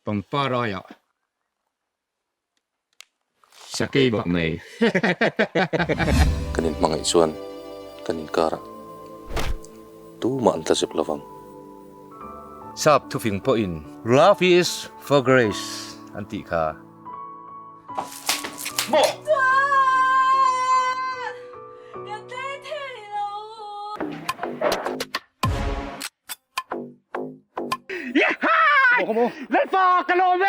Pangpar aiah sakei bak nei. Kan inhmangaih chuan kan inkarah tumah an tla zep lovang. Sap thufing pawhin Love is for grace an tih kha. Maw! Chuan! Ka tlei thei lo. Lalpa ka lawm e!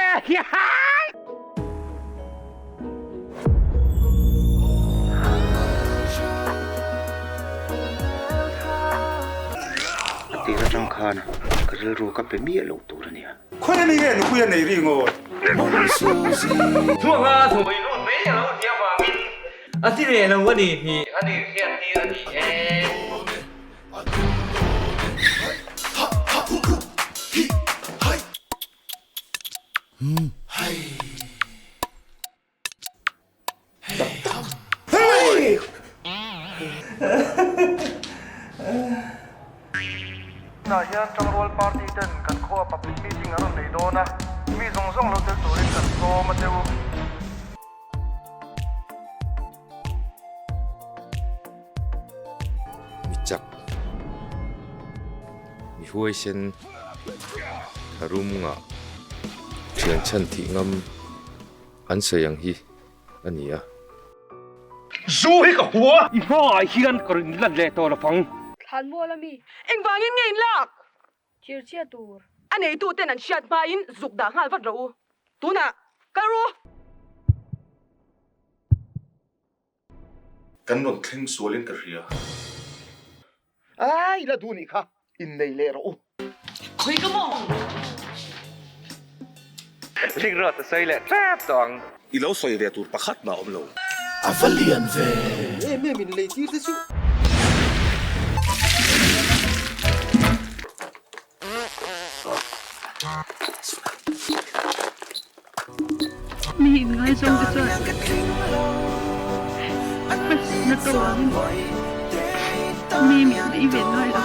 A tir atang khan ka rilru ka pe miah lo tur a nia. Khawi mi nge nupui a nei ri ngawt? Chhuanga thawmei lut mai a lo tia vangin a ti leh lo a ni tih a ni hriat tir a ni e. Tunah hian Tangrual Party ten kan khua public meeting an rawn nei dawn a, mi zawng zawng lo tel turin kan sawm a che u. Mi chak, mi huaisen, tharum ngah, thian chhan thih ngam an sawi ang hi a ni a. Zu hi ka hua! I hmaah hian ka rawn inlan leh tawh lovang. Thlanmual a mi? Engvangin nge in lak? Thirchhia tur. A neitu ten an hriat hmain zuk dah nghal vat rawh u. Tunah kal ru! Kan rawn thleng sualin ka hria. Ai la duh nih kha innei leh rawh u. Khawi ka maw? Ring rawt a sawi leh tep tawh ang. I lo sawi ve tur pakhat mah awm lo. A va lian ve. Em em in lei tir te chu. Mi inngaizawng te chuan na tawngin mi min nei ve ngai lo a.